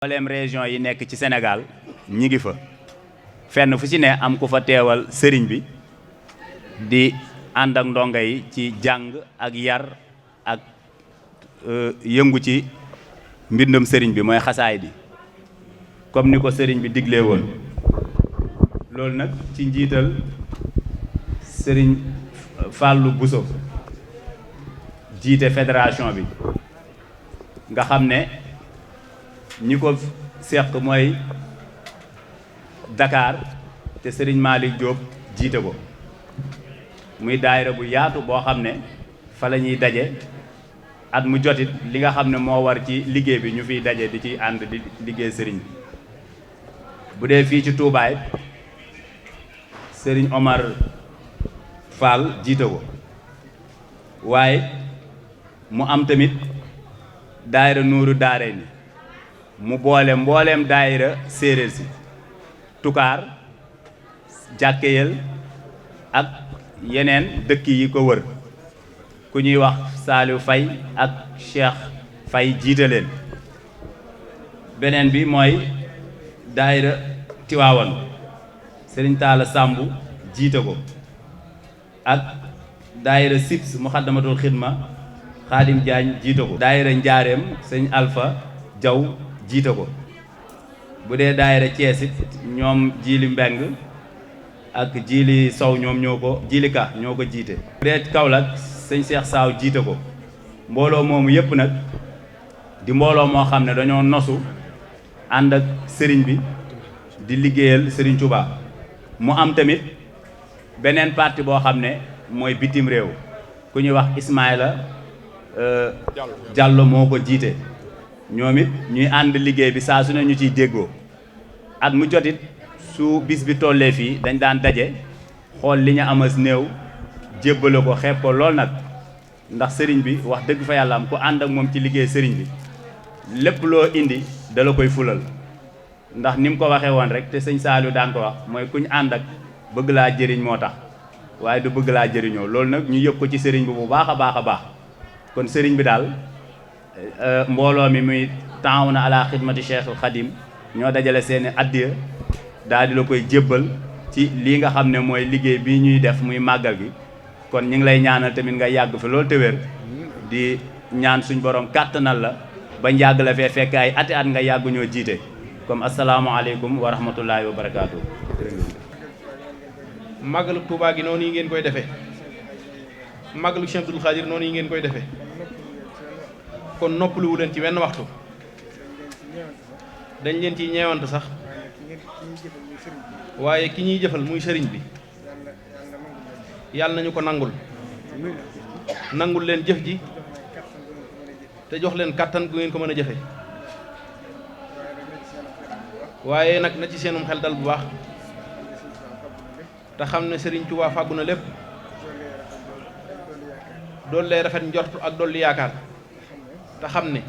mboolem région yi nekk ci Sénégal ñi ngi fa fenn fu ci ne am ku fa teewal sëriñ bi di ànd ak ndongo yi ci jàng ak yar ak yëngu ci mbindum sëriñ bi mooy xasaay bi comme ni ko sëriñ bi diglee woon loolu nag ci njiital sëriñ Fallou Bousso jiite fédération bi nga xam ne ñi ko seq mooy Dakar te Serigne Malick Diop jiite ko muy daayira bu yaatu boo xam ne fa la ñuy daje at mu jotit li nga xam ne moo war ci liggéey bi ñu fiy daje di ci ànd di liggéey Serigne bu dee fii ci Touba Serigne Omar Fall jiite ko waaye mu am tamit daayira Nuuru Daarayni mu boole mbooleem daayira séeréer si tukaar jàkkeyal ak yeneen dëkk yi ko wër ku ñuy wax Saliou Faye ak Cheikh Faye jiite leen beneen bi mooy daayira Tiwaawan Serigne Talla Samb jiite ko ak daayira Sips Muxaddamatul Xidma Xaadim Jaañ jiite ko daayira Njaareem Sëñ Alpha Jaw jiite ko bu dee daayira Thiès it ñoom Jili Mbeng ak Jili Sow ñoom Jili Ka ñoo ko jiite bu dee Kaolack sëñ Cheikh Saaw jiite ko mbooloo moomu yëpp nag di mbooloo moo xam ne dañoo nosu ànd ak sëriñ bi di liggéeyal Sëriñ Touba mu am tamit beneen parti boo xam ne mooy bitim réew ku ñuy wax Ismaïla Diallo moo ko jiite ñoom it ñuy ànd liggéey bi saa su ne ñu ciy déggoo at mu jotit su bis bi tollee fii dañ daan daje xool li ñu amas néew jébbale ko xeeb ko lool nag ndax sëriñ bi wax dëgg fa yàlla am ku ànd ak moom ci liggéey sëriñ bi lépp loo indi dala koy fulal ndax ni mu ko waxee woon rek te sëñ Saliou daan ko wax mooy kuñ ànd ak bëgg laa jëriñ moo tax waaye du bëgg laa jëriñoo loolu nag ñu yëg ko ci sëriñ bi bu baax a baax a baax kon sëriñ bi daal mbooloo mi muy taawuna ala xidmati Cheikhul Khadim ñoo dajale seeni addiya daal di la koy jébbal ci lii nga xam ne mooy liggéey bi ñuy def muy màggal gi kon ñu ngi lay ñaanal tamit nga yàgg fi loolu te wér di ñaan suñ borom kàttanal la ba yàgg la fee fekk ay ati at nga yàgg ñoo jiite comme asalaamaaleykum wa rahmatullahi wa barakaatu. màggalu Tuubaa gi noonu yi ngeen koy defee màggalu Cheikh Abdoul Khadir noonu yi ngeen koy defee kon noppaluwu leen ci wenn waxtu dañ leen ciy ñeewante sax waaye ki ñuy jëfal muy sëriñ bi yàlla nañu ko nangul leen jëf ji te jox leen kàttan gu ngeen ko mën a jëfe waaye nag na ci seenum xel dal bu baax te xam ne sëriñ Tuubaa fàggu na lépp dollee rafet njort ak dolli yaakaar te xam ne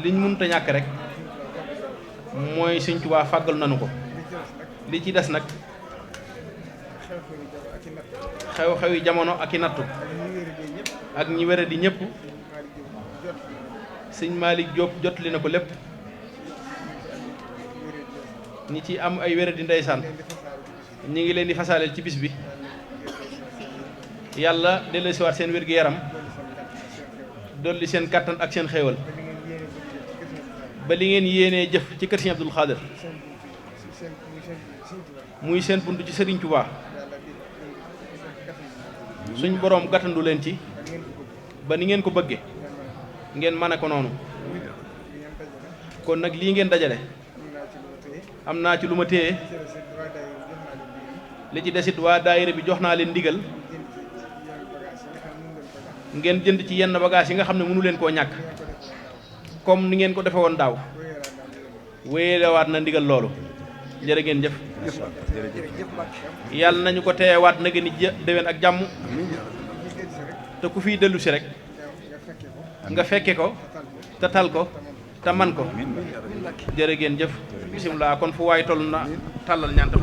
liñ mënta ñàkk rek mooy Sëñ Tuubaa fàggal nañu ko li ci des nag xew-xewi jamono ak i nattu ak ñi wére di ñëpp Sëñ Malick Diop jotli na ko lépp ñi ci am ay wére di ndeysaan ñi ngi leen di fasaaleel ci bis bi yàlla delloosiwaat seen wér-gu-yaram dolli seen kàttan ak seen xéewal ba li ngeen yéenee jëf ci kër Sëriñ Abdul Xaadir muy seen bunt ci Sëriñ Tuubaa suñ boroom gàttandu leen ci ba ni ngeen ko bëgge ngeen mane ko noonu kon nag lii ngeen dajale am naa ci lu ma téye li ci desit waa daayira bi jox naa leen ndigal ngeen jënd ci yenn bagage yi nga xam ne mënu leen koo ñàkk comme ni ngeen ko defe woon daaw wéyelewaat na ndigal loolu jërë ngeen jëf yàlla nañu ko teewaat na gën a déwén ak jàmm te ku fiy dellu si rek nga fekke ko te tal ko te man ko jërë ngeen jëf bisimilah kon fu waay toll na tàllal ñaan tam